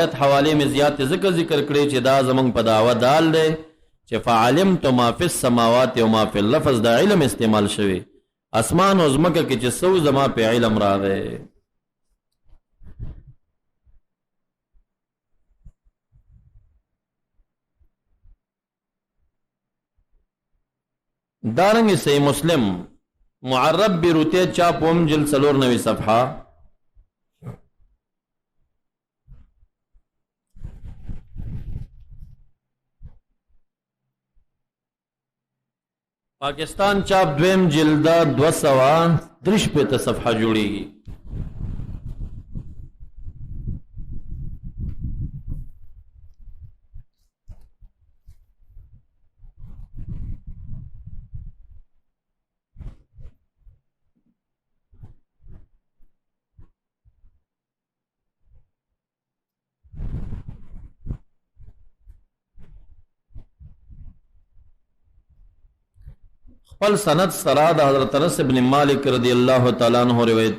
روایت حواله می زیات ذکر ذکر کړی چې دا زمونږ په دعوه دال دی چې فعلمت ما فی السماوات و ما فی اللفظ دا علم استعمال شوی، اسمان او زمکه کې چې سو زما په علم راغی. دارنګ صحیح مسلم معرب بیروته چاپ وم جلد 94 صفحه، پاکستان چاپ دویم جلد 263 صفحه جوړیږي. خپل سند سره د حضرت انس ابن مالک رضی الله تعالی عنہ روایت،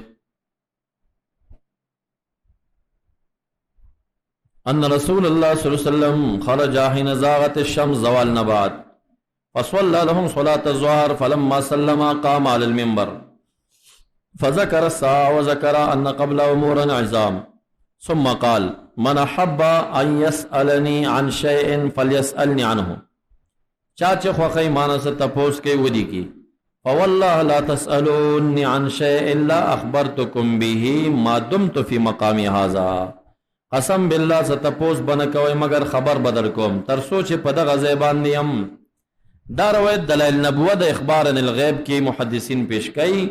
ان رسول الله صلی الله علیه وسلم خرج حين زاغت الشمس زوال نبات فصلى لهم صلاة الظهر، فلما سلم قام على المنبر فذكر الساعة وذكر أن قبل أمورا عظام، ثم قال من أحب أن يسألني عن شيء فليسألني عنه. چا چې خوښي مانه څه تپوس کوي ودی کی، فوالله لا تسألوني عن شيء الا اخبرتكم به ما دمت في مقامي هذا. قسم بالله څه تپوس بنه کوي مګر خبر بدر کوم تر څو چې په دغه ځای باندې يم. دا روایت دلائل نبوه د اخبار عن الغیب کې محدثین پیش کوي.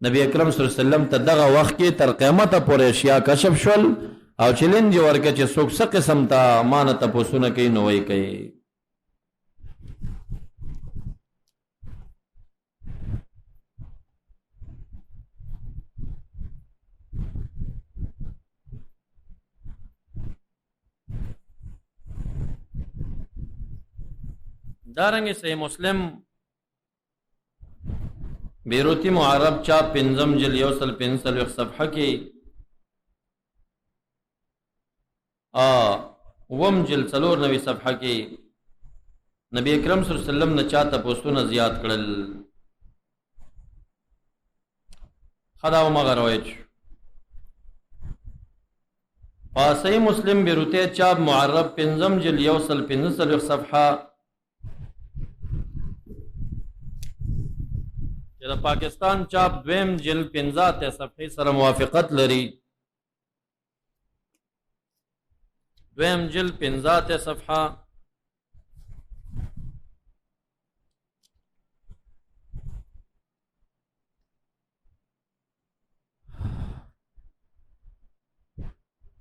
نبی اکرم صلی الله علیه وسلم ته دغه وخت کې تر قیامت پورې اشیاء کشف شول او چیلنج ورکړه چې څوک څه قسم ته مانه تپوسونه کوي نو وایي کوي. دارنګ صحیح مسلم بیروتی معرب چا پنځم جل 145 صفحه کې وم جل 94 صفحه کې نبی اکرم صلی الله علیه وسلم نه چاته پوسونه زیات کړل. خدا او مغه روایت په صحیح مسلم بیروته چاپ معرب پنځم جل 145 صفحه چې د پاکستان چاپ دویم جل 15 صفحې سره موافقت لري. دویم جل 15 صفحه،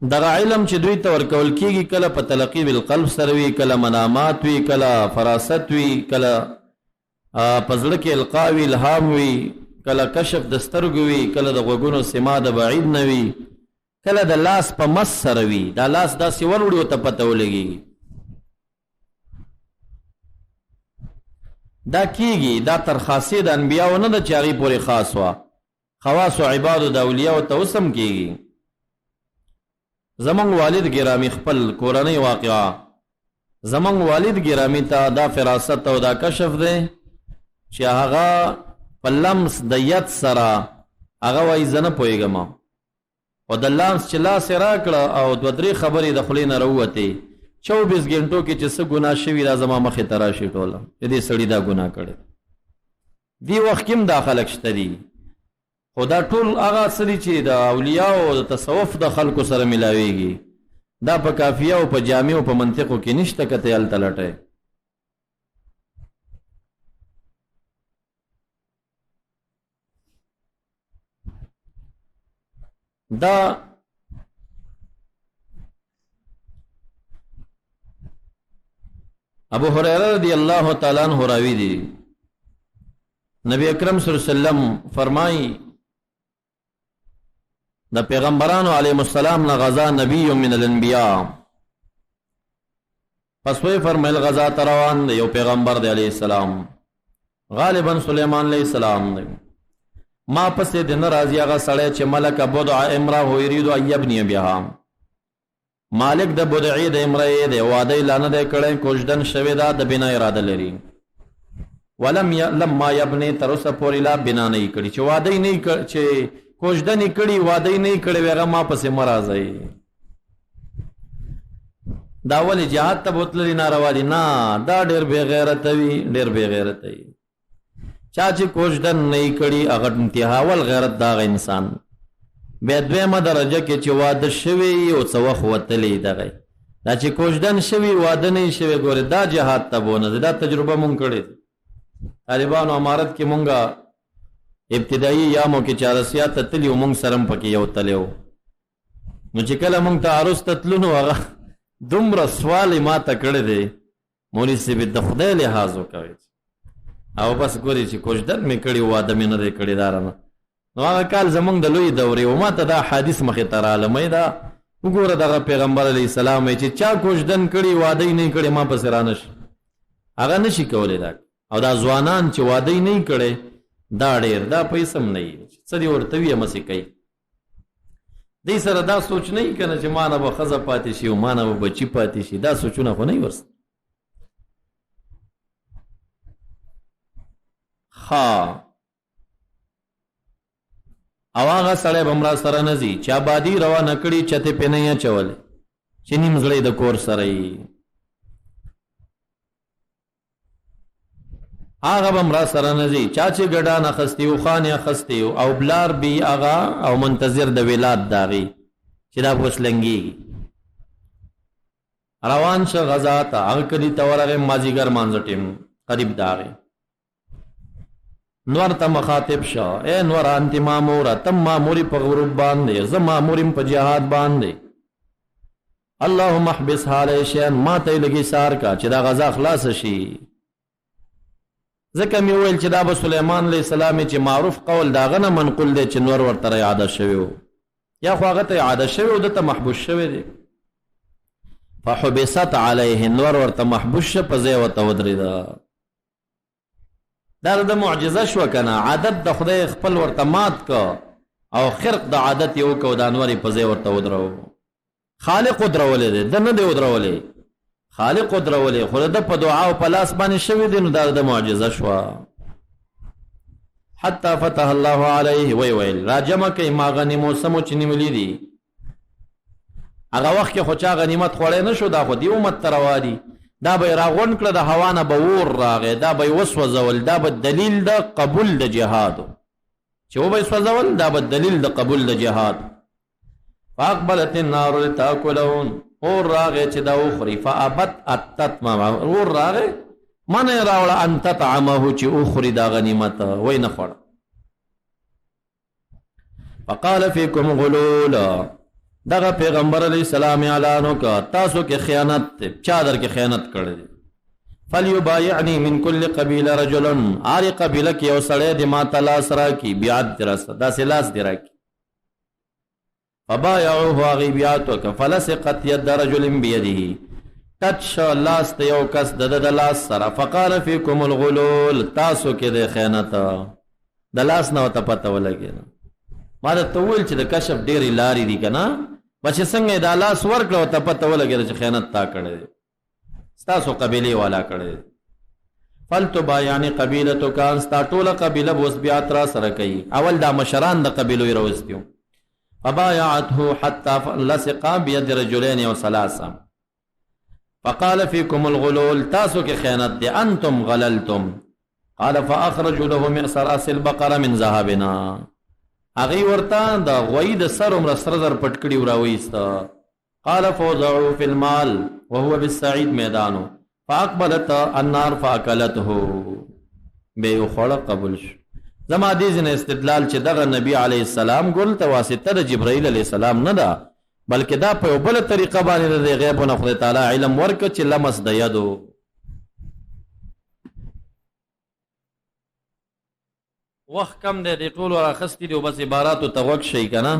دغه علم چې دوی ته ورکول کیږي کله په تلقی بالقلب سره وي، کله منامات وي، کله فراست وي، کله په زړه کې القا وي، الهام وي، کله کشف د سترګو وي، کله د غوږونو سما د بعید نه وي، کله د لاس په مس سره وي، دا لاس داسې وروړي او ته پته ولګي. دا کیږي، دا تر خاصې د انبیاو نه ده چې هغې پورې خاص وه، خواص او عبادو د اولیاو ته اوس هم کیږي. زمونږ والد ګرامی خپل کورنۍ واقعا، زمونږ والد ګرامی ته دا فراست او دا کشف دی چې هغه په لمس د ید سره هغه وایي زه نه پوهېږم، او د لمس چې لاس یې راکړه او دوه درې خبرې د خولې نه راووتې، 24 ګنټو کې چې څه ګناه شوي دا زما مخې ته راشي ټوله، چې دې سړي دا ګناه کړې. دې وخت کې هم دا خلک شته دي، خو دا ټول هغه څه دي چې د اولیاء او د تصوف د خلکو سره ملاویږي. دا په کافیه او په جامع او په منطقو کې نشته که ته هلته لټوې. دا ابو هريره رضی الله تعالی عنہ راوی دی، نبی اکرم صلی الله علیه وسلم فرمایي د پیغمبرانو علیهم السلام نه غزا نبی من الانبیاء، پس وی فرمایل غزا تروان دی یو پیغمبر دی علیه السلام، غالبا سلیمان علیه السلام دی. ما پسې د ناراضي هغه سړی چې ملک بضع امرا هو یرید ان یبنی بها. مالک د بدعي د امرئ دی، واده یې لا نه دی کړی، کوژدن شوې ده، د بنا اراده لري. ولم ي... لما يبني، تر اوسه پورې لا بنا نه یې کړي، چې واده یې نه کړ، چې کوژدن یې کړي واده یې نه کړی، هغه ما پسې مه راځئ. دا ولې جهاد ته بوتللي ناروا دي؟ نه، دا ډېر بې غیرته وي، ډېر بې غیرته وي. چا چې کوژدن نه کړي هغه انتها ول غیرت د هغه انسان. بیا دویمه درجه کې چې واده شوی او څه وخت وتلی دغه، دا چې کوژدن شوی واده نه شوی، ګوره دا جهاد ته بونه. دا تجربه مونږ کړې، طالبانو امارت کې مونږه ابتدایي یامو کې چارسیا ته تللی، مونږ سره پکې یو تلیو. نو چې کله مونږ ته عروس ته تلو، نو هغه دومره سوال ما ته کړی دی، مولوي صاحب د خدای لحاظ وکوي او بس ګوري چې کوژدن مې کړي، واده مې نه دی کړی. دارنه نو هغه کال زمونږ د لوی دورې و، ما ته دا حدیث مخې ته راله، مې دا وګوره دغه پیغمبر علیه السلام چې چا کوژدن کړي واده یې نه کړي ما پسې رانه شي، هغه نه شي کولی دا. او دا ځوانان چې واده یې نه کړي دا ډېر دا پیسې هم نه وي، څه دې ورته وي همسې کوي. دې سره دا سوچ نه کنه چې ما نه به ښځه پاتې شي او ما نه به بچي پاتې شي، دا سوچونه خو نه وي ورسره. ښه، او هغه سړی به هم را سره نه ځي چې آبادي روانه کړي، چتې پې نه یې اچولې، چې نیم زړه د کور سره یي، هغه به هم را سره نه ځي چا چې ګډان اخیستي، اوښان یې اخیستي او بلار بي هغه او منتظر د ولاد د هغې چې دا به اوس لنګېږي. روان شه غزا ته، هغه کلي ته ورغی، مازدیګر مانځه ټیم قریب د هغې، نور ته مخاطب شه، اے نور انت ماموره، تم ماموري په غروب باندې، زه ماموریم په جهاد باندې. اللهم احبس علی شیئا، ما ته یې لږ ایسار کا چې دا غزا خلاصه شي. ځکه مې وویل چې دا به سلیمان علیه السلام چې معروف قول د هغه نه منقول دی چې نور ورته اعاده شوی و، یا خو هغه ته اعاده شوی و، ده ته محبوس شوی دی. فحبست علیه، نور ورته محبوس شه، په ځای ورته ودرېده. دا د معجزه شو کنه، عادت د خدای خپل ورته مات کو او خرق د عادت یو کو، د انور په ځای ورته ودرو. خالق ودرولې ده، د نه دی ودرولې، خالق ودرولې، خو د په دعا او په لاس باندې شوی دی، نو دا د معجزه شو. حتی فتح الله علیه، وی ویل راجمه کوي ما غنیمو سمو چې نیولې دي. هغه وخت کې خو چا غنیمت خوړی نه شو، دا خو دی امت ته روا دي. دا به یې راغونډ کړه، د هوا نه به اور راغی، دا به یې وسوځول، دا به دلیل د قبول د جهاد چې وبه یې سوځول، دا به دلیل د قبول د جهاد. فاقبلت النار لتاکلون، اور راغی چې دا وخوري. فابت اتتما، اور راغی منه یې راوړه ان تطعمه چې وخوري دا غنیمت، ویې نه خوړه. فقال فیکم غلول، دغه پیغمبر علی السلام اعلان وکړ تاسو کې خیانت دی، چا در کې خیانت کړی دی. فلیبایعنی من کل قبیله رجل، هرې قبیله کې یو سړی دې ما ته لاس راکړي، بیعت دې راسره داسې لاس دې راکړي. فبایعوه، هغې بیعت وکړ. فلصقت ید رجل بیده، ټچ شو لاس د یو کس د ده د لاس سره. فقال فیکم الغلول، تاسو کې دی خیانت، د لاس نه ورته پته ولګېده. ما درته وویل چې د کشف ډېرې لارې دي که نه، بس چې څنګه یې دا لاس ورکړه ورته پته ولګېده چې خیانت تا کړی دی، ستاسو قبیلې والا کړی دی. فلتبایعنی قبیلتک، ستا ټوله قبیله به اوس بیعت را سره کوي. اول دا مشران د قبیلو یې راوستي وو. فبایعته حتی لصقا بید رجلین او ثلاثه. فقال فیکم الغلول، تاسو کې خیانت دی، انتم غللتم. قال فاخرجوا له مئس راس البقره من ذهبنا، هغې ورته د غویي د سر عمره سره زر پټ کړي وراویسته. قال فوضعوا فی المال وهو بالسعید میدانو فاقبلت النار فاکلته، به یې وخوړه، قبول شو. زما دې ځینې استدلال چې دغه نبی علیه السلام ګل ته واسطه د جبرائیل علیه السلام نه ده، بلکې دا په یو بله طریقه باندې د غیب نه خدای تعالی علم ورکړ چې لمس د یدو. وخت کم دی، د ټولو راخستي دي، بس عباراتو ته غوږ شئ که نه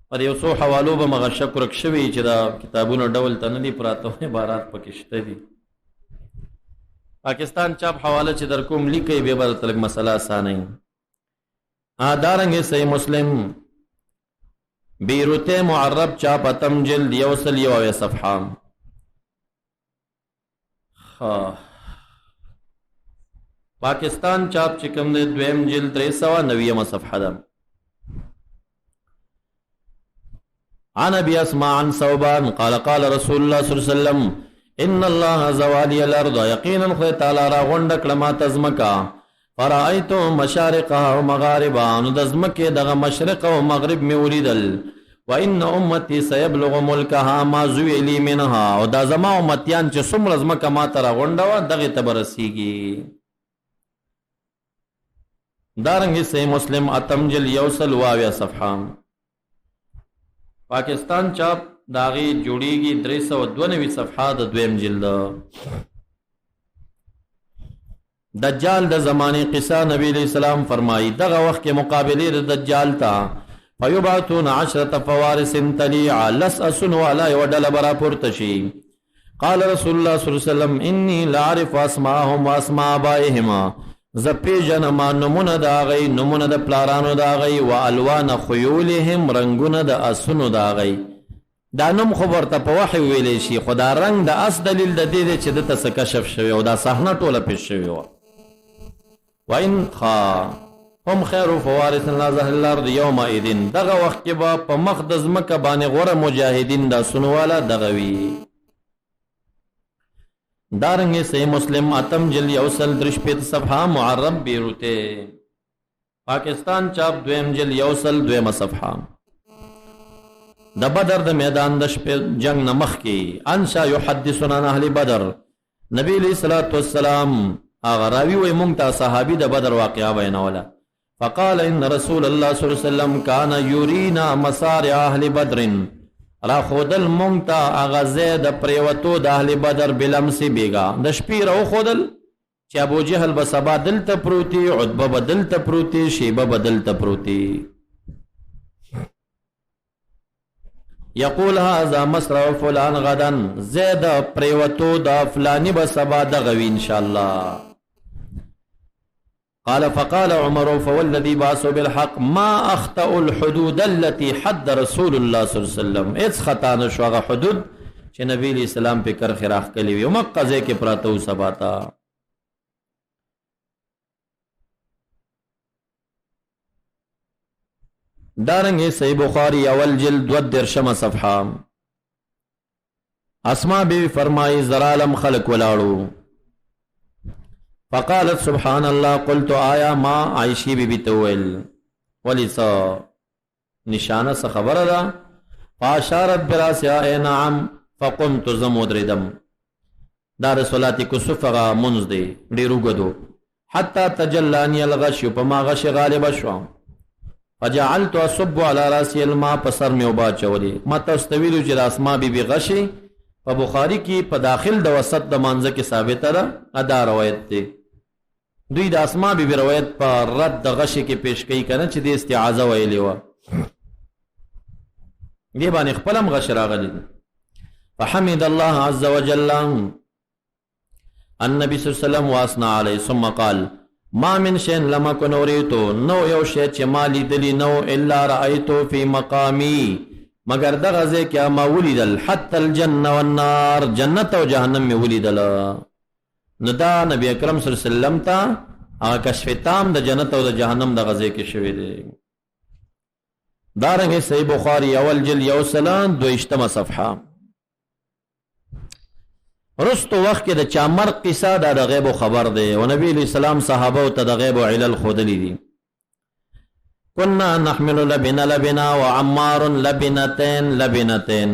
پر یو څو حوالو به مغه شک ورک شوي چې دا کتابونه ډول ته نه دي پراته، عبارات پکې شته دي. پاکستان چاپ حواله چې در کوم لیکئ، بیا به درته لږ مسله اسانه وي. دارنګې صحیح مسلم بیروته معرب چاپ اتم جلد 171 صفحه. پاکستان چاپ چې کوم دی دویم جلد 390 صفحه ده. عن ابي اسماء عن ثوبان قال قال رسول الله صلی الله علیه وسلم ان الله زوالي الارض، یقینا خدای تعالی را غونډه کړه ما ته ځمکه، فرأیت مشارقها ومغاربها، نو د ځمکې دغه مشرق او مغرب مې ولیدل. وان امتي سيبلغ ملکها ما زوی لي منها، او دا زما امتیان چې څومره ځمکه ما ته راغونډه وه دغې ته به رسېږي. دارنګې صحیح مسلم اتم جلد 170 صفحه. پاکستان چاپ د هغې جوړېږي 392 صفحه د دویم جلد. دجال د زمانې قصه نبی علیہ السلام فرمایي دغه وخت کې مقابلې د دجال ته فیبعثون 10 فوارس تلیع، لس اسونو والا یوه ډله به راپورته شي. قال رسول الله صلی الله علیه وسلم انی لعرف اسماءهم واسماء آبائهم، زه پېژنم نومونه د هغوی، نومونه د پلارانو د هغوی، و الوان خیولهم، رنګونه د اسونو د هغوی. دا نوم خو ورته په وحي ویلی شي، خو دا رنګ د اس دلیل د دې دی چې ده ته څه کشف شوی او دا صحنه ټوله پېښ شوې وه. وإن خا هم خیر فوارث لا ظهر الارض یومئذ، دغه وخت کې به په مخ د ځمکه باندې غوره مجاهدین د اسونو والا دغه وي. دارنګې صحیح مسلم اتم جلد 163 صفحه معرب بیروته. پاکستان چاپ دویم جلد 102 صفحه. د بدر د میدان د شپې جنگ نه مخکې انشا یحدثنا عن اهل بدر، نبی علیہ الصلوۃ والسلام هغه راوی وای مونږ ته صحابي د بدر واقعا بیانوله. فقال ان رسول الله صلی الله علیه وسلم کان یرینا مصارع اهل بدر، را خودل مونږ ته هغه ځای د پریوتو د اهل بدر بلمس بیګا د شپې را وښودل چې ابو جهل به سبا دلته پروتي، عتبه به دلته پروتي، شیبه به دلته پروتي. یقول هذا مسرع فلان غدا، زید پریوتو د فلانی به سبا دغه وي ان شاء الله. قال فقال عمر فوالذي بعث بالحق ما اخطا الحدود التي حد رسول الله صلى الله عليه وسلم، هیڅ خطا نشو هغه حدود چې نبی علیہ السلام په کرښې راښکلې وي، مکه ځای کې پراته وو سبا ته. دارنګې صحیح بخاری اول جلد 32 صفحه. اسما بی فرمائی زرالم خلق ولاړو. فقالت سبحان الله، قلت آیا ما عائشی بی بی تویل ولی څه نشانه څه خبره ده؟ فاشارت براسها ای نعم، فقمت زم ودریدم. دا د صلات کسوف هغه منځ دی ډېر اوږد، حتی تجلانی الغش، په ما غش غالبه شوه. فجعلت اصب على راسي الماء، په سر مې اوبه اچولې. ما تاسو ته ویلو چې د اسما بي بي غشې په بخاري کې په داخل د وسط د مانځه کې ثابته ده، ادا روایت دی. دوی د اسما بي بي روایت په رد د غشې کې پیش کوي که نه چې دې استعاذه ویلې وه، دې باندې خپل هم غش راغلی دی. فحمد الله عز وجل النبي صلی الله علیه وسلم واثنى عليه، ثم قال ما من شيء لم اكن اريته، نو یو شی چې ما لیدلی نو الا رايته في مقامي، مګر دغه ځای کې ما ولیدل، حتی الجنه والنار، جنت او جهنم مې ولیدل. نو دا نبی اکرم صلی الله علیه وسلم ته هغه کشف تام د جنت او د جهنم دغه ځای کې شوی دی. دارنګه صحیح بخاری اول جلد 122 صفحه. رستو وخت کې د چا مرګ قصه دا د غیب خبر دی، او نبی علیہ السلام صحابه ته د غیب علل ښودلي دي. كنا نحمل لبن لبنا وعمار لبنتين لبنتين،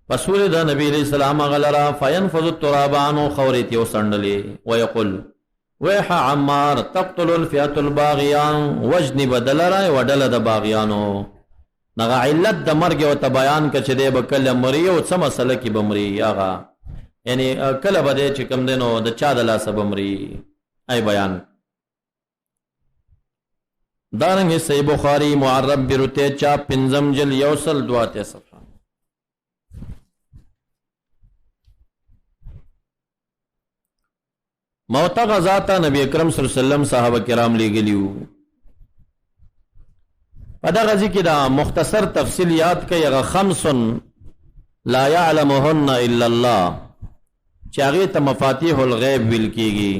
پسول د نبی علیہ السلام غلرا فینفذ التراب عنه، خورې ته وسندلې، ويقول ویح عمار تقتل الفئة الباغیان، وجنی بدلرا وډله د باغیانو. دغه علت د مرګ او ته بیان که چې دی به کله مري او څه مسله کې به مري، هغه یعنی کله به دی چې کوم دی نو د چا د لاسه به مري، ای بیان. دارنګې صحیح بخاری معرب بیروته چاپ پنځم جلد 182 صفحه. موته غزا ته نبی اکرم صلی الله علیه وسلم صحابه کرام لیږلي وو. په دغه ځای کې دا مختصر تفصیل یاد کړئ، هغه خمس لا يعلمهن الا الله چې هغې ته مفاتیح الغیب ویل کېږي.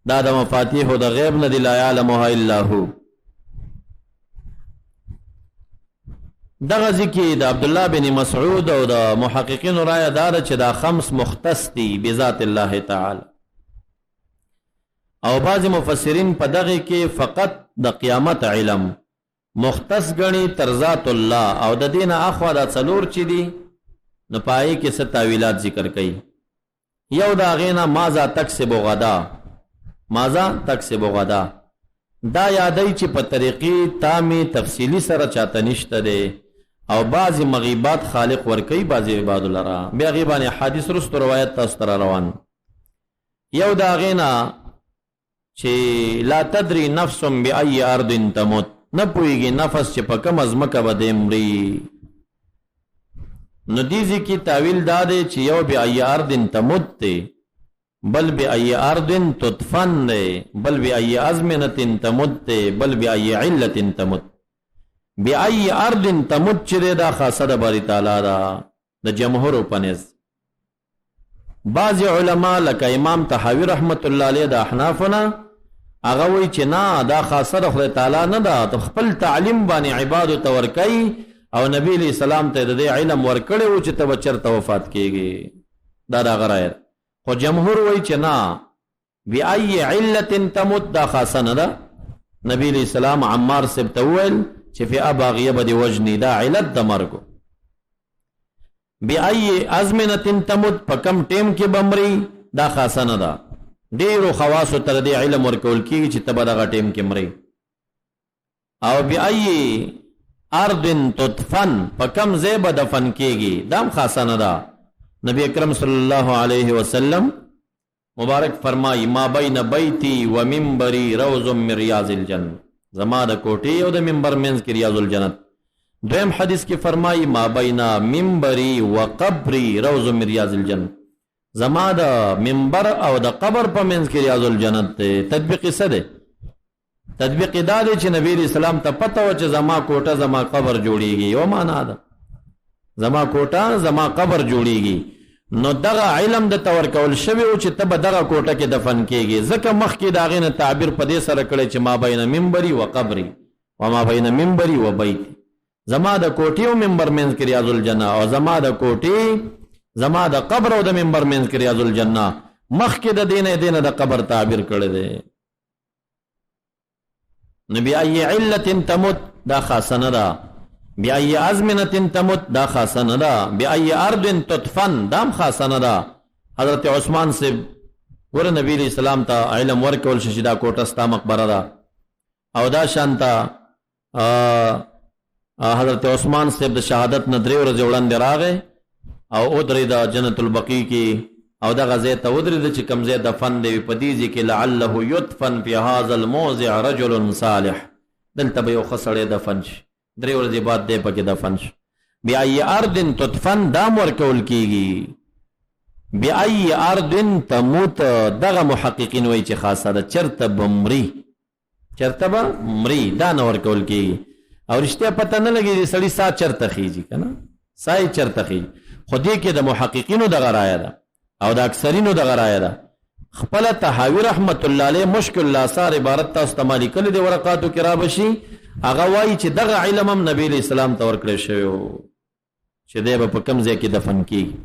دا د مفاتیح د غیب نه دی، لا يعلمها الا هو. دغه ځکه د عبد الله بن مسعود او د محققین رائے دا ده چې دا خمس مختص دي بذات الله تعالی، او بعض مفسرین په دغه کې فقط د قیامت علم مختص ګڼي تر ذات الله، او د دین اخوا دا څلور چې دي نو پای کې څه تاویلات ذکر کړي. یو دا غینا ماذا تکسب غدا، ماذا تکسب غدا، دا یادای چې په طریقې تامې تفصیلی سره چاته نشته دی، او بعضی مغیبات خالق ورکی بعضی عباد لرا، بیا غیبان حدیث رست روایت تاسو تر روان. یو دا غینا چې لا تدری نفس بأي ارض تموت، نه پوهیږي نفس چې په کومه ځمکه به دی مري. نو دې ځای کې تاویل دا دی چې یو بأي ارض تموت دی، بل بأي ارض تدفن دی، بل بأي ازمنة تموت دی، بل بأي علة تموت. بأي ارض تموت چې دی دا خاصه د باری تعالی ده د جمهور په نزد. بعض علما لکه امام طحاوی رحمت الله علیه د احنافنا هغه وایي چې نه، دا خاصه د خدای تعالی نه ده، ته خپل تعلیم باندې عبادو ته ورکوي، او نبی علیہ السلام ته د دې علم ورکړی و چې ته به چېرته وفات کېږي، دا د هغه رایه ده. خو جمهور وایي چې نه، بأي علة تموت دا خاصه نه ده. نبی علیہ السلام عمار صاحب ته وویل چې فئه باغیه به دې وژني، دا علت د مرګ. بأي ازمنة تموت، په کم ټیم کې به مري، دا خاصه نه ده. ډېرو خواصو ته د دې علم ورکول کېږي چې ته به دغه ټیم کې مري. او بأي ارض تدفن، په کم ځای به دفن کېږي، دا هم خاصه نه ده. نبی اکرم صلی الله علیه وسلم مبارک فرمایي ما بین بیتی و منبری روض من ریاض الجنه، زما د کوټې او د منبر منځ کې ریاض الجنت. دویم حدیث کې فرمایي ما بین منبری و قبری روض من ریاض الجنه، زما د منبر او د قبر په منځ کې ریاض الجنت دی. تطبیق یې څه دی؟ تطبیق دا دی چې نبی علیہ السلام ته پته و چې زما کوټه زما قبر جوړیږي، یو معنا ده، زما کوټه زما قبر جوړیږي. نو دغه علم د تور کول شوی و چې ته به دغه کوټه کې دفن کیږي، ځکه مخکې د هغې نه تعبیر په دې سره کړی چې ما بین منبري و قبري و ما بین منبري و بیتي، زما د کوټې او منبر منځ کې ریاض الجنه، او زما د کوټې زما د قبر او د منبر منځ کې ریاض الجنه. مخکې د دینه دینه د قبر تعبیر کړی دی. نو بأي علة تموت دا خاصه نه ده، بأي ازمنة تموت دا خاصه نه ده، بأي ارض تدفن دا هم خاصه نه ده. حضرت عثمان صاحب ګوره نبی علیہ السلام ته علم ورکول شي چې دا کوټه ستا مقبره ده، او دا شانته حضرت عثمان صاحب د شهادت نه درې ورځې وړاندې راغی او ودرېده جنت البقیع کې، او دغه ځای ته ودرېده چې کوم ځای دفن دی، په دې ځای کې لعله یدفن فی هذا الموضع رجل صالح، دلته به یو ښه سړی دفن شي. درې ورځې بعد دی پکې دفن شو. بأي ارض تدفن دام ورکول کېږي، بأي ارض تموت دغه محققین وایي چې خاصه ده، چېرته به مري، چرته به مري، دا نه ورکول کېږي. او رښتیا پته نه لګي چې سړي سا چرته خېږي که نه، سا یې چرته خېږي. خو دې کې د محققینو دغه رایه ده او د اکثرینو دغه رایه ده. خپله طحاوي رحمت الله علیه مشکل الاثار عبارت تاسو ته ما لیکلی دی ورقاتو کې را به شي، هغه وایي چې دغه علم هم نبی علیه السلام ته ورکړی شوی و چې دی به په کوم ځای کې دفن کېږي.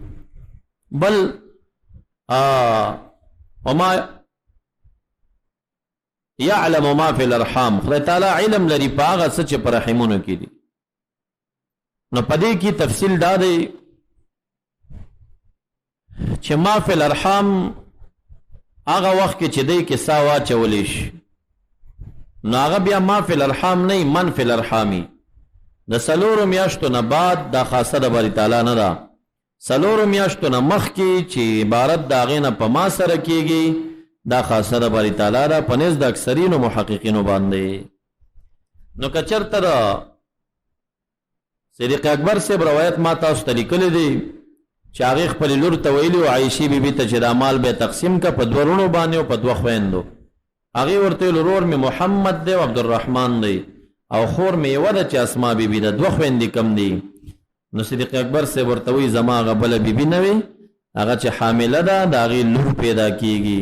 بل وما یعلم ما فی الارحام، خدای تعالی علم لري په هغه څه چې په رحمونو کې دي. نو په دې کې تفصیل دا دی چې ما فی الارحام هغه وخت کې چې دی کې سا واچولی شي، نو هغه بیا ما فی الارحام نه، من فی الارحامي. د څلورو میاشتو نه بعد دا خاصه د باری تعالی نه ده، څلورو میاشتو نه مخکې چې عبارت د هغې نه په ما سره کېږي دا خاصه د باری تعالی ده په نزد د اکثرینو محققینو باندې. نو که چېرته د صدیق اکبر صاحب روایت ما تاسو ته لیکلی دی چې هغې خپلې لور ته ویلي و عایشې بیبي ته چې دا مال به تقسیم که په دوه وروڼو باندې او په دوه خویندو. هغې ورته ویل ورور مې محمد دی او عبدالرحمن دی، او خور مې یوه ده چې اسما بي بي ده، دوه خویندې کم دي. نو صدیق اکبر صاحب ورته وایي زما هغه بله بي بي نه وي، هغه چې حامله ده د هغې لور پیدا کیږي،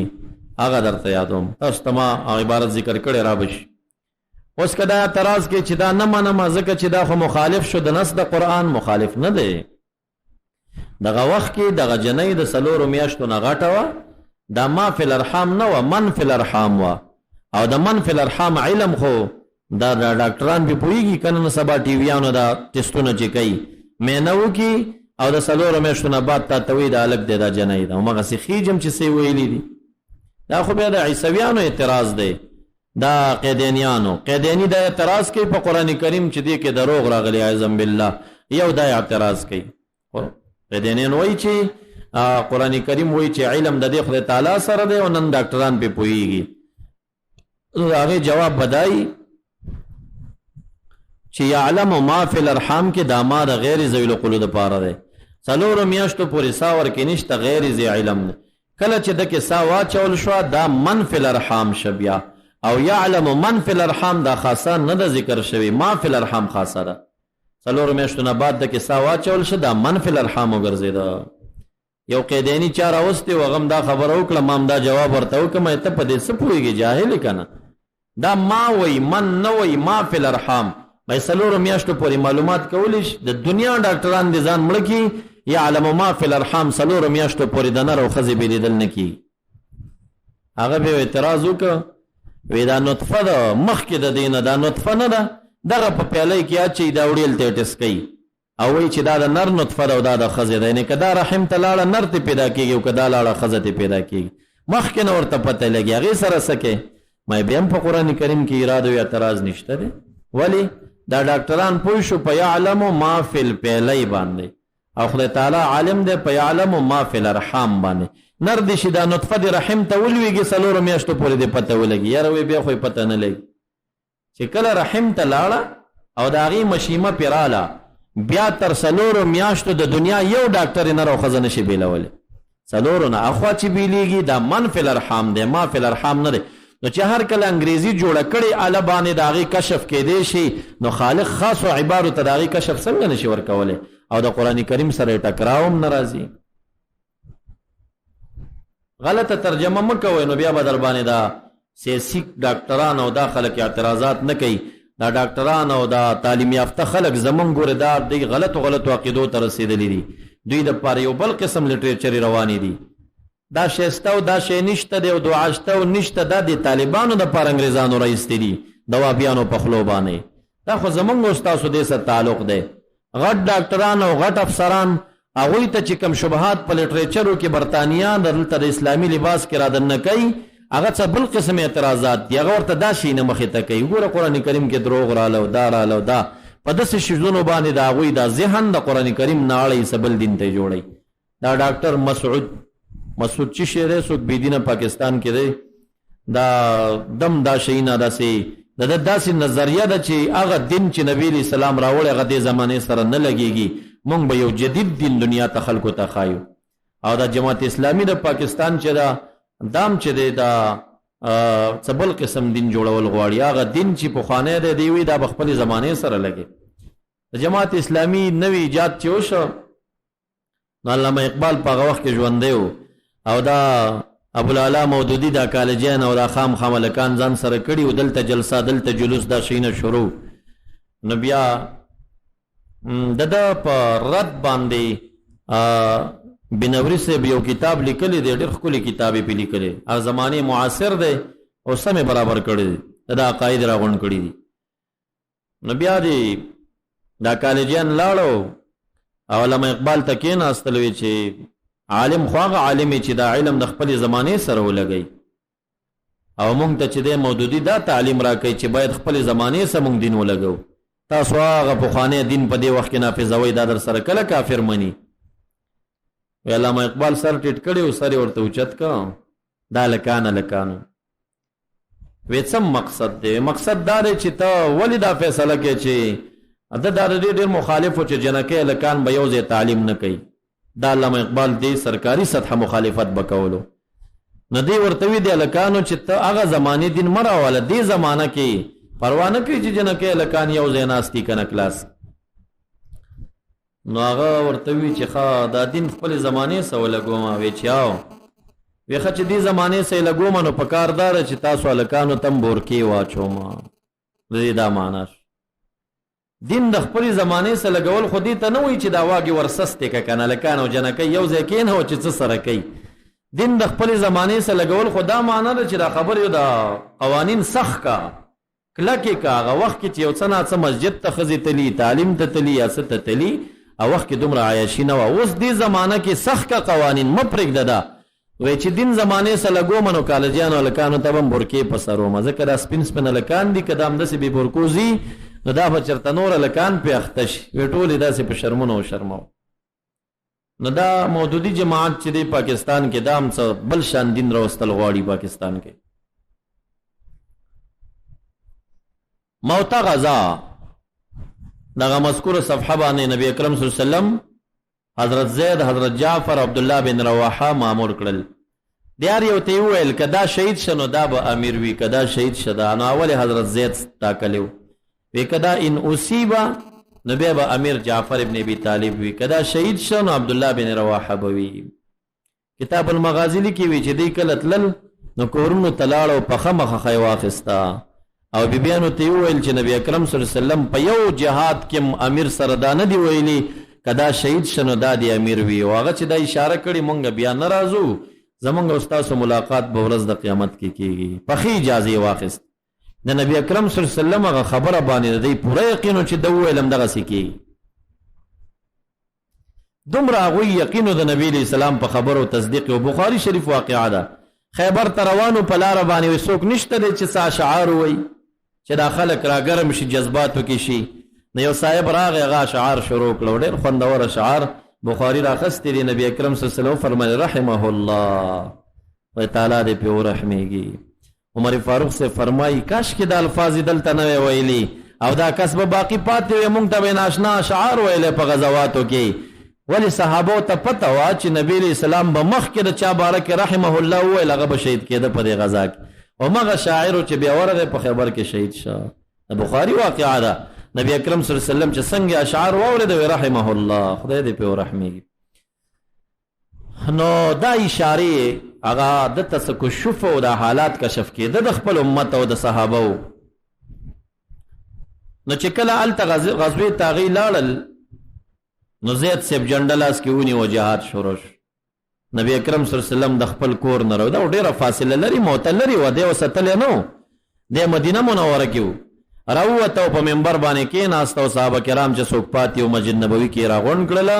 هغه درته یادوم. تاسو ته ما هغه عبارت ذکر کړی را به شي. اوس که دا اعتراض کوي چې دا نه منم ځکه چې دا خو مخالف شو د نص د قرآن، مخالف نه دی. دغه وخت کې دغه جنۍ د څلورو میاشتو نه غټه وه، دا ما فی الارحام نه وه، من فی الارحام وه. او د من فی الارحام علم خو دا ډاکټران پې پوهېږي که نه، نو سبا ټي ویانو دا ټسټونه چې کوي مینه وکړي او د څلورو میاشتو نه بعد تا ته وایي دا هلک دی دا جنۍ ده، همغسې خېږي هم چې څه یې ویلي دي. دا خو بیا د عیسویانو اعتراض دی، دا قیدینیانو، قیدینی دا اعتراض کوي په قرآن کریم چې دې کې دروغ راغلي، اعظم بالله. یو دا اعتراض کوي، قیدینیان وایي چې قرآن کریم وایي چې علم د دې خدای تعالی سره دی او نن ډاکټران پې پوهېږي. نو د هغې جواب به دای چې یعلم ما فی الارحام کې دا ما د غیر ذوی العقول دپاره دی، څلورو میاشتو پورې سا ورکې نشته، غیر ذی علم دی. کله چې دکې سا واچول شوه دا من فی الارحام شه بیا، او یعلم من فی الارحام دا خاصه نه ده ذکر شوې، ما فی الارحام خاصه ده. څلورو میاشتو نه بعد دکې سا واچول شه دا من فی الارحام وګرځېده. یو قیدینی چا راوستی و، هغه هم دا خبره وکړه، ما هم دا جواب ورته وکړ، ما ته په دې څه پوهېږې جاهل یې که نه؟ دا ما وایي من نه وایي، ما فی الارحام. وایي څلورو میاشتو پورې معلومات کولی شي، د دنیا ډاکټران دې ځان مړه کړي، یعلم ما فی الارحام څلورو میاشتو پورې د نر او ښځې بېلېدل نه کېږي. هغه به اعتراض وکړ، وی دا نطفه ده مخکې د دې نه، دا نطفه نه ده، دغه په پیالۍ کې اچوي دا وړي هلته یې ټس کوي او وایي چې دا د نر نطفه ده او دا د ښځې ده، یعنې که دا رحم ته لاړه نر ترې پیدا کېږي او که دا لاړه ښځه ترې پیدا کېږي، مخکې نه ورته پته لګي. هغې سره څه کوې؟ ما بیا هم په قرآن کریم کې ایراد او اعتراض نشته دی. ولی دا ډاکټران پوه شو په یعلم ما فی الپیلۍ باندې، او خدای تعالی عالم دی په یعلم ما فی الارحام باندې. نر دې شي دا نطفه دې رحم ته ولوېږي څلورو میاشتو پورې دې پته ولګي، یاره وایي بیا خو یې پته نه لګي. چې کله رحم ته لاړه او د هغې مشیمه پرې راله، بیا تر څلورو میاشتو د دنیا یو ډاکټر یې نر او ښځه نشي بېلولی. څلورو نه اخوا چې بېلېږي دا من فی الارحام دی، ما فی الارحام نه دی. نو چې هر کله انګریزي جوړه کړې اله باندې د هغې کشف کېدی شي، نو خالق خاصو عبادو ته د هغې کشف څنګه نشي ورکولی؟ او د قرآن کریم سره یې ټکراو هم نه راځي. غلطه ترجمه مه کوئ، نو بیا به در باندې دا سیاسي ډاکټران او دا خلک اعتراضات نه کوي. دا ډاکټران او دا تعلیم یافته خلک زمونږ ګوره دا دی غلطو غلطو عقیدو ته رسېدلي دي، دوی د پاره یو بل قسم لټریچر روانې دي. دا شی شته او دا شی نشته دی او دعا شته او نشته، دا د طالبانو د پاره انګریزانو راایستي دي د وابیانو په خولو باندې. دا خو زمونږ او ستاسو دې سره تعلق دی. غټ ډاکټران او غټ افسران هغوی ته چې کوم شبهات په لټریچرو کې برتانیا دلته د اسلامي لباس کې رادننه کوي، هغه څه بل قسم اعتراضات دي، هغه ورته دا شی نه مخې ته کوي، وګوره قرآن کریم کې دروغ راله او دا راله او دا، په داسې شیزونو باندې د هغوی دا ذهن د قرآن کریم نه اړوي، څه بل دین ته یې جوړوي. دا ډاکټر مسعود، مسعود چې شی دی، څوک بې دینه پاکستان کې دی، دا دم دا شیونه داسې د ده داسې نظریه ده چې هغه دین چې نبی علیه السلام راوړی هغه دې زمانې سره نه لګېږي، مونږ به یو جدید دین دنیا ته خلکو ته ښایو. او دا جماعت اسلامي د پاکستان چې ده دام چې دی دا څه بل قسم دین جوړول غواړي، هغه دین چې پخوانی دی دی وایي دا به خپلې زمانې سره لګي. د جماعت اسلامي نوی ایجاد چې وشو، نو علامه اقبال په هغه وخت کې ژوندی و او دا ابوالعلا مودودي دا کالجین او دا خام خام هلکان ځان سره کړي او دلته جلسه دلته جلوس دا شیونه شروع. نو بیا د ده په رد باندې بنوري صاحب یو کتاب لیکلی دی، ډېر ښکلی کتاب یې پرې لیکلی، هغه زمانې معاصر دی او سم یې برابر کړی دی، د ده عقاید راغونډ کړي دي. نو بیا دی دا کالجیان لاړو او علامه اقبال ته کېناستل، وی چې عالم خو هغه عالم چې دا علم د خپلې زمانې سره ولګوي، او مونږ ته چې دی مودودي دا تعلیم راکوي چې باید خپلې زمانې سره مونږ دین ولګو، تاسو هغه پخوانی دین په دې وخت کې نافذوئ، دا در سره کله کافر مني؟ وی علامه اقبال سر ټیټ کړی او سر یې ورته اوچت کړ، دا لکان لکانو. وې څه مقصد دی؟ مقصد دا دی چې ته ولې دا فیصله کې چې د دا د ډېر مخالف چې جنکې لکان به یو ځای تعلیم نه کوي، دا علامه اقبال دی سرکاري سطح مخالفت بکولو. نو دی ورته وی دی لکانو چې ته هغه زمانه دین مراواله، دې زمانه کې پروا نه کوي چې جنکې هلکان یو ځای ناست دي که نه کلاس. نو هغه ورته وی چې ښه دا دین خپلې زمانې سره ولګوم. وی چې آو، وی ښه چې دې زمانې سره یې لګوم نو په کار دا ده چې تاسو هلکانو ته هم بورکې واچوم. د دې دا معنا شو. دین د خپلې زمانې سره لګول خو دې ته نه وایي چې دا واګې ورسستې که که نه هلکان او جنکۍ یو ځای کښېنوه چې څه سره کوي. دین د خپلې زمانې سره لګول خو دا معنا ده چې دا خبرې دا قوانین سخت کا، کلک یې که. هغه وخت کې چې یو څه ناڅه مسجد ته ښځې تلي، تعلیم ته تلي یا څه ته تلي، هغه وخت کې دومره عیاشي نه وه. اوس دې زمانه کې سخت که قوانین، مه پرېږده. دا وایي چې دین زمانې سره لګوم نو کالجیانو هلکانو ته به هم برکې په سر وم، ځکه دا سپین سپین هلکان دي، که دا همداسې بې برکو ځي نو دا به چېرته نور هلکان پرې اخته شي. وایي ټول یې داسې په شرمونو وشرموو. نو دا مودودي جماعت چې دی پاکستان کې، دا هم څه بل شان دین راوستل غواړي پاکستان کې. موته غزا دغه مذکوره صفحه باندې نبی اکرم صلی الله علیه وسلم حضرت زید، حضرت جعفر، عبد الله بن رواحه مامور کړل. دیار یو ته ویل کدا شهید شنو دا به امیر وی، کدا شهید شدا نو اول حضرت زید ټاکلیو، وی کدا ان اصیبا نو بیا به امیر جعفر ابن ابي طالب وی، کدا شهید شنو عبد الله بن رواحه به وی. کتاب المغازی لیکي وی چې دی کله تلل نو کورونو ته لاړ او پخه مخه ښه یې واخیسته او بیبیانو ته یې وویل چې نبی اکرم صلی الله علیه وسلم په یو جهاد کې امیر سره دا نه دی ویلي که دا شهید شه نو دا دی امیر وي، او هغه چې دا اشاره کړې مونږ بیا نه راځو، زمونږ او ستاسو ملاقات به ورځ د قیامت کې کیږي. پخې اجازې یې واخیست. د نبی اکرم صلی الله علیه وسلم هغه خبره باندې د دوی پوره یقین و چې ده وویل همدغسې کیږي. دومره هغوی یقین د نبی علیه السلام په خبرو تصدیق او بخاری شریف واقعه ده. خیبر ته روانو په لاره باندې وي څوک نشته دی چې څه اشعار ووایي چې دا خلک راګرم شي، جذباتو کې شي. نو یو صاحب راغی هغه اشعار شروع کړو، ډېر خوندور اشعار بخاری راخستې دي. نبی اکرم صلی الله علیه وسلم فرمایل رحمه الله، خدای تعالی دې پرې ورحمېږي. عمر فاروق صاحب فرمایي کاش کې دا الفاظ دلته نه وی ویلي او دا کس به باقی پاتې وي، مونږ ته به ناشنا اشعار ویلی په غزواتو کې. ولې صحابو ته پته وه چې نبی علیه السلام به مخکې د چا باره کې رحمه الله وویل هغه به شهید کېده په دې غزا کې. همغه شاعر چې بیا ورغی په خیبر کې شهید شه. د بخاري واقعه ده. نبی اکرم صلی الله علیه وسلم چې څنګه اشعار واورېده وی رحمه الله، خدای دې پرې ورحمېږي. نو دا اشاره هغه د تسکشف او د حالات کشف کېده د خپل امت او د صحابه. نو چې کله هلته غزوې ته هغوی لاړل نو زید صاحب جنډه لاس کې ونیوه، جهاد شروع شو. نبی اکرم صلی الله علیه وسلم د خپل کور نه راو، دا ډېره فاصله لري، موته لري وه، دی اوسه تللی نه و، دی مدینه منوره کې و. راووته او په منبر باندې کېناست او صحابه کرام چې څوک پاتې و مسجد نبوي کې یې راغونډ کړله.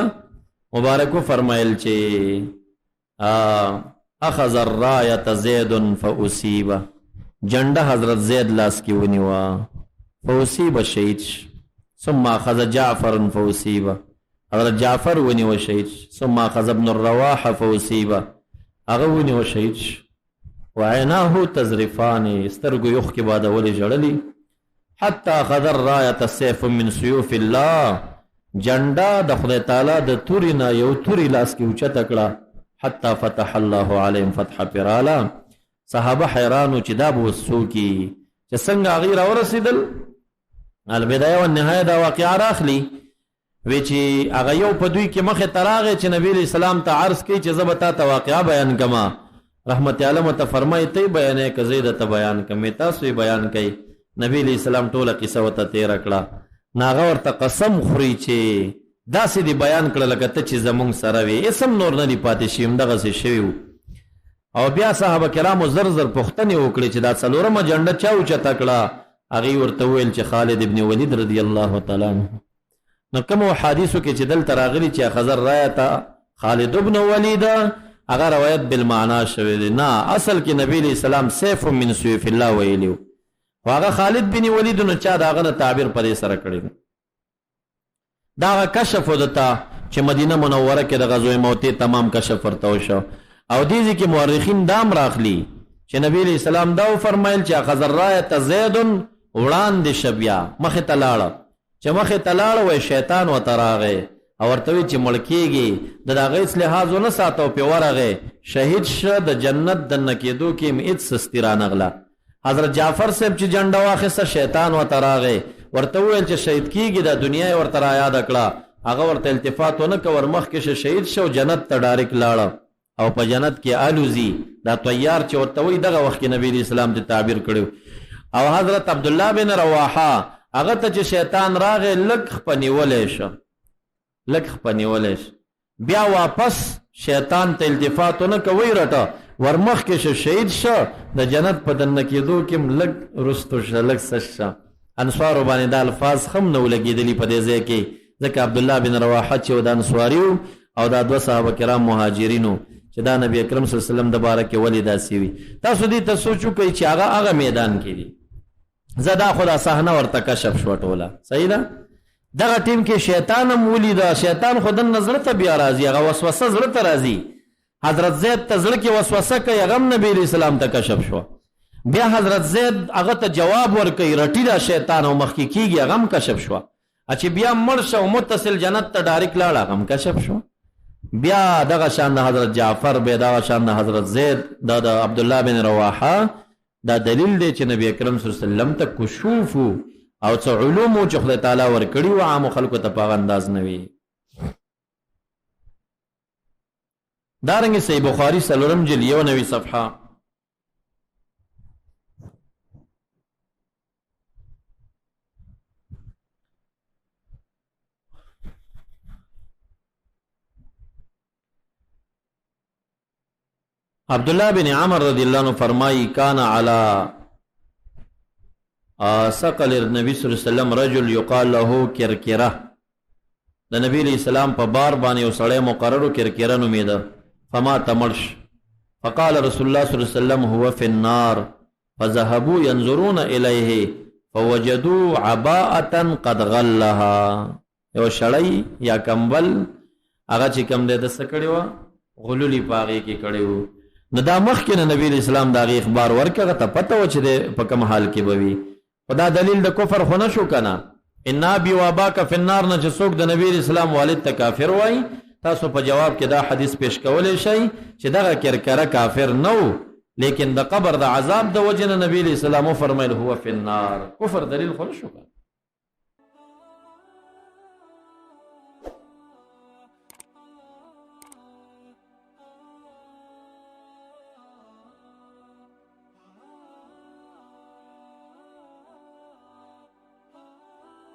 مبارک وفرمایل چې اخذ الرايه زید فاصيب، جنډه حضرت زید لاس کې ونیوه، فاصيب شهید، ثم اخذ جعفر فاصيب، حضرت جعفر ونیوه شهید، ثم اخذ ابن الرواحه فاصيب، هغه ونیوه شهید. وعیناه تزرفان، سترګو یې اوښکې بادولې ژړلې. حتی اخذ الرايه سيف من سيوف الله، جنډه د خدای تعالی د توري نه یو توري لاس کې اوچته کړه، حتی فتح الله علیهم فتح پراله. صحابه حیرانو چې دا به اوس څوک چې څنګه هغوی راورسېدل. البدایه والنهایه دا واقعه راخلي وی چې هغه یو په دوی کې مخې ته راغی چې نبی علیه السلام ته عرض کوي چې زه به تا ته واقعه بیان کړم. رحمت عالم ته فرمایي ته یې بیانوې که زه یې درته بیان کړم؟ تاسو یې بیان کړئ. نبی علیه السلام ټوله قصه ورته تېره کړه. نو هغه ورته قسم خوري چې داسې دې بیان کړه لکه ته چې زمونږ سره وې، هېڅ هم نور نه دي پاتې شوي، همدغسې شوي وو. او بیا صحابه کرامو زر زر پوښتنې وکړې چې دا څلورمه جنډه چا اوچته کړه؟ هغوی ورته وویل چې خالد ابن ولید رضی الله تعالی عنه. نو کوم حدیثو کې چې دلته راغلي چې اخذ الرايه خالد ابن ولید، هغه روایت بالمعنا شوی دی. نه، اصل کې نبی علیہ السلام سیف من سیف الله ویلی، خو هغه خالد بن ولید نو چا د هغه نه تعبیر په دې سره کړی. دا کشف ودتا چې مدینه منوره کې د غزوه موته تمام کشف ورته وشو. او دې ځکه مورخین دام راخلی چې نبی علیہ السلام دا فرمایل چې اخذ الرايه زید، وړاندې شبیا مخه ته لاړه، چې مخې ته لاړ وای شیطان ورته راغی او ورته وی چې مړ کېږي، د هغه هېڅ لحاظ ونه ساته او پرې ورغی، شهید شه، د جنت دننه کېدو کې هم هېڅ سستي رانغله. حضرت جعفر صاحب چې جنډه واخیسته، شیطان ورته راغی، ورته وویل چې شهید کیږي، دا دنیا یې ورته را یاده کړه، هغه ورته التفات ونه کړ، ورمخکې شه، شهید شو، جنت ته ډایرک لاړ او په جنت کې الوزي. دا طیار چې ورته وایي، دغه وخت کې نبی اسلام ته تعبیر کړو. او حضرت عبد الله بن رواحه هغه ته چې شیطان راغی، لږ خپنیولی شو، لږ خپنیولی شو، بیا واپس شیطان ته التفات نه کوي، رټه ورمخکې شه، شهید شه، د جنت په دننه کېدو کې هم لږ وروستو شه، لږ څه شه. انصارو باندې دا الفاظ هم نه ولګېدلي په دې ځای کې، ځکه عبدالله بن رواحه چې د انصاري او دا دوه صحابه کرام مهاجرینو، چې دا نبی اکرم صلی الله علیه وسلم د باره کې ولې داسې وي. تاسو دې ته سوچ وکړئ چې هغه میدان کې دي، زه دا خو دا صحنه ورته کشف شوه ټوله، صحیح ده. دغه ټیم کې شیطان هم ولیده، شیطان خو دننه زړه ته بیا راځي، هغه وسوسه زړه ته راځي. حضرت زید ته زړه کې وسوسه کوي، هغه هم نبی علیه السلام ته کشف شوه. بیا حضرت زید هغه ته جواب ورکوي، رټي دا شیطان او مخکې کېږي، هغه هم کشف شوه. چې بیا مړ شه او متصل جنت ته ډایرک لاړ، هغه هم کشف شو. بیا دغه شان د حضرت جعفر، بیا دغه شان د حضرت زید، دا د عبدالله بن رواحه، دا دلیل دی چې نبی اکرم صلی الله علیه وسلم ته کشوف او څه علوم چې خدای تعالی ورکړي او عام خلکو ته په هغه انداز نه وي. دارنګه صحیح بخاری څلورم جلد 91 صفحه. عبد الله بن عمر رضی الله عنه فرمایي، کان علی ثقل النبي صلی الله علیه وسلم رجل یقال له کرکره. د نبی علیہ السلام په بار باندې یو سړی مقرر، کرکره نومېده. فما تمرش، فقال رسول الله صلی الله علیه وسلم هو فی النار، فذهبوا ينظرون الیه فوجدوا عباءة قد غلها. یو شړی یا کمبل هغه چې کم دی د څه کړی و، غلولي په هغې کې کړی وو. نو دا مخکې نه نبی اسلام د هغې اخبار ورکړه، هغه ته پته وه چې دی په کوم حال کې به وي، خو دا دلیل د کفر خو نه شو که نه. ان ابي واباک فی النار نه چې څوک د نبی اسلام والد ته کافر وایي، تاسو په جواب کې دا حدیث پیش کولی شئ چې دغه کرکره کافر نه و، لیکن د قبر د عذاب د وجې نه نبی علیه السلام وفرمیل هو فی النار. کفر دلیل خو نه شو که.